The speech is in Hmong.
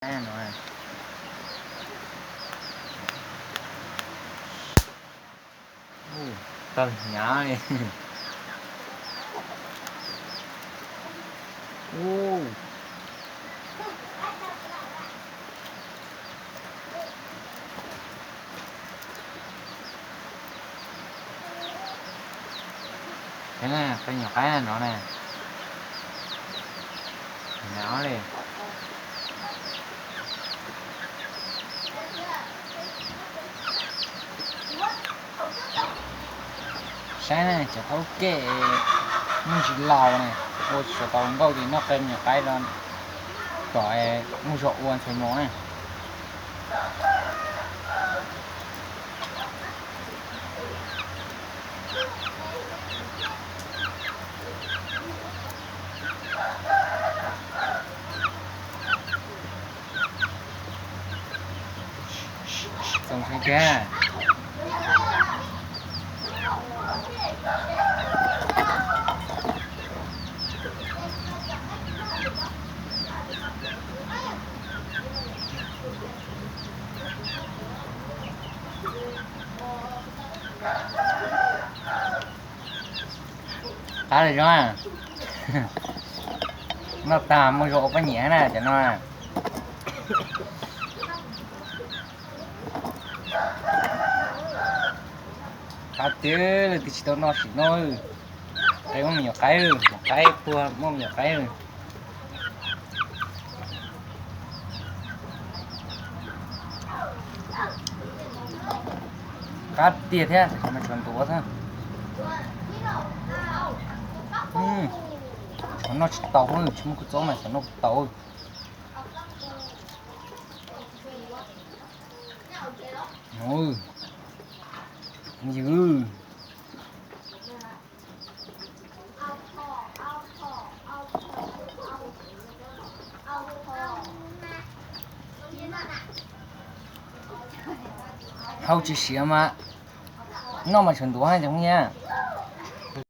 Qaib no, tawg hnyav li. Qe nyuam qaib no na, hnyav li. Saib na, cov taub kem muaj ntsis laus na, ua tsis tau nkauj ces noj qe nyuam qaib no kom muaj zog ua ntxhais mos na. Txoos saib kiag. Qab li zoo, noj tag muaj zog ua poj niam na cov no. Qab tiag, leej twg tsis tau noj sim no. Qe muaj me nyuam qaib, maum qaib puag muaj me nyuam qaib. Qab tiag thiab, mas tshuav ntuav xwb. Xyov noj tsis tau, tsis muaj kua txob mas xyov noj tsis tau. Ywg. Hau tsis siav mas noj mas tshuav ntuav cov phooj ywg.